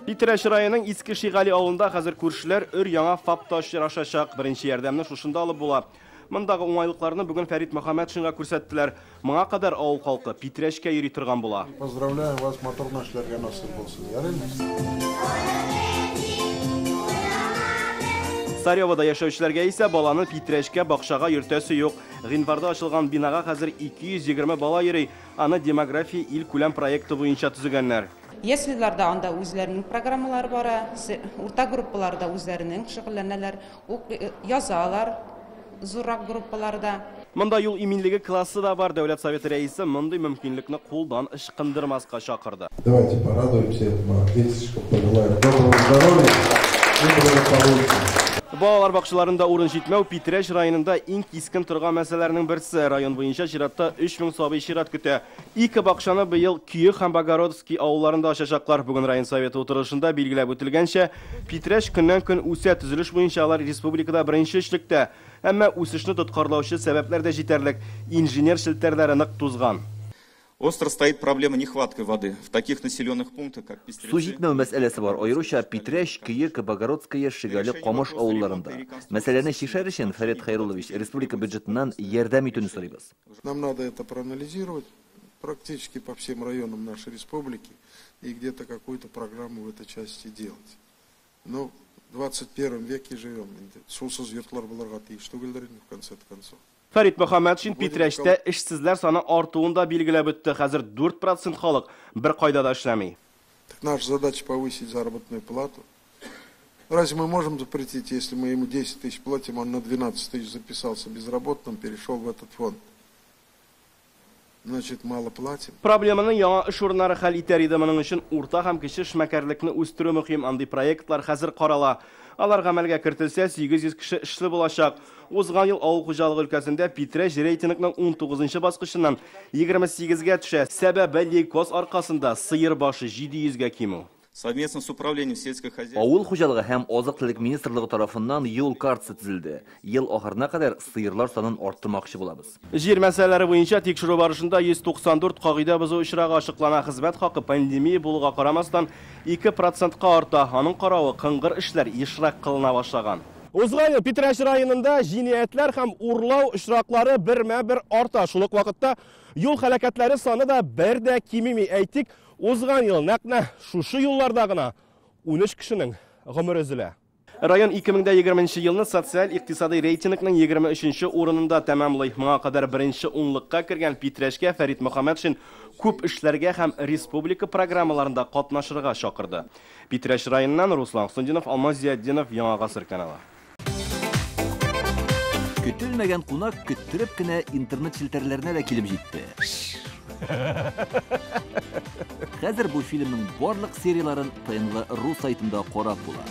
Питрәч районының Иске Шигали авылында хәзер күршеләр өр яңа ФАПта очрашачак. Беренче ярдәмне шушында алып була. Мондагы уңайлыкларны бүген Фәрит Мөхәммәтшинга күрсәттеләр. Моңа кадәр авыл халкы Питрәчкә йөри торган була. Поздравляем вас, матур эшләргә насыйп булсын. Ярыймы? Царевода яшәүчеләргә исә баланы Питрәчкә бакчага йөртәсе юк. Гыйнварда ачылган бинага хәзер 220 бала йөри. Аны демография илкүләм проекты буенча төзегәннәр. Яслиларда анда үзләренең программалары бара, урта группаларда үзләренең шөгыльләнәләр, язалар зуррак группаларда. Монда юл иминлеге классы да бар. Дәүләт Советы рәисе мондый мөмкинлекне кулдан ычкындырмаска чакырды. Давайте порадуемся этому, детишкам пожелаем доброго здоровья и благополучия. Балалар бакчаларында урын җитмәү Питрәч районында иң кискен торган мәсьәләләрнең берсе. Район буенча чиратта 3000 сабый чират көтә. Ике бакчаны быел Көек һәм Богородский авылларында ачачаклар. Бүген район советы утырышында билгеләп үтелгәнчә, Питрәч көннән-көн үсә, төзелеш буенча алар республикада беренче өчлектә. Әмма үсешне тоткарлаучы сәбәпләр дә җитәрлек. Инженер челтәрләре нык тузган. Остро стоит проблема нехватки воды в таких населенных пунктах, как Пестрецы. Су җитмәү мәсьәләсе бар, аеруча Питрәч, Көек, Богородское, Шигали, Камыш авылларында. Мәсьәләне чишәр өчен, Фәрит Хәйруллович, республика бюджетыннан ярдәм итүне сорыйбыз. Нам надо это проанализировать практически по всем районам нашей республики и где-то какую-то программу в этой части делать. Но в 21 веке живем. Сусыз йортлар булырга тиеш түгелдер инде, в конце концов. Фәрит Мөхәммәтшин Питрәчтә эшсезләр саны артуын да билгеләп үтте. Хәзер 4% халык бер кайда да эшләми. Так наша задача повысить заработную плату. Разве мы можем запретить, если мы ему 10 тысяч платим, он на 12 тысяч записался безработным, перешел в этот фонд? Значит, мало платим. Проблеманы яңа эш урыннары хәл итәр иде. Моның өчен урта һәм кече эшмәкәрлекне үстерү мөһим. Андый проектлар хәзер карала. Алар гамәлгә кертелсә, 800 кеше эшле булачак. Узган ел авыл хуҗалыгы өлкәсендә Питрәч рейтингның 19 баскычыннан 28-гә төшә. Сәбәбе лейкоз аркасында сыер башы 700-гә кимү. Совместно с управлением сельского хозяйства. Авыл хуҗалыгы һәм азык-төлек министрлыгы тарафыннан юл картасы төзелде. Ел ахырына кадәр сыерлар санын арттырмакчы булабыз. Җир мәсьәләләре буенча тикшерү барышында 194 кагыйдә бозу очрагы ачыклана. Хезмәт хакы пандемия булуга карамастан 2%-ка арта. Аның каравы кыңгыр эшләр ешрак кылына башлаган. Узган ел Питрәч районында җинаятьләр һәм урлау очраклары бермә-бер арта. Шул ук вакытта юл һәлакәтләре саны да бер дә кимеми. Әйтик, узган ел нәкъ менә шушы юлларда гына 13 кешенең гомере өзелә. Район 2020 елны социаль-икътисадый рейтингның 23 урынында тәмамлый. Моңа кадәр беренче унлыкка кергән Питрәчкә Фәрит Мөхәммәтшин күп эшләргә һәм республика программаларында катнашырга чакырды. Питрәч районыннан Руслан Хөснулдинов, Алмаз Зиятдинов, Яңа Гасыр каналы. Көтелмәгән кунак көттереп кенә интернет челтәрләренә дә килеп җитте. Хәзер бу фильмның барлык серияларын ТНВ ру сайтында карап була.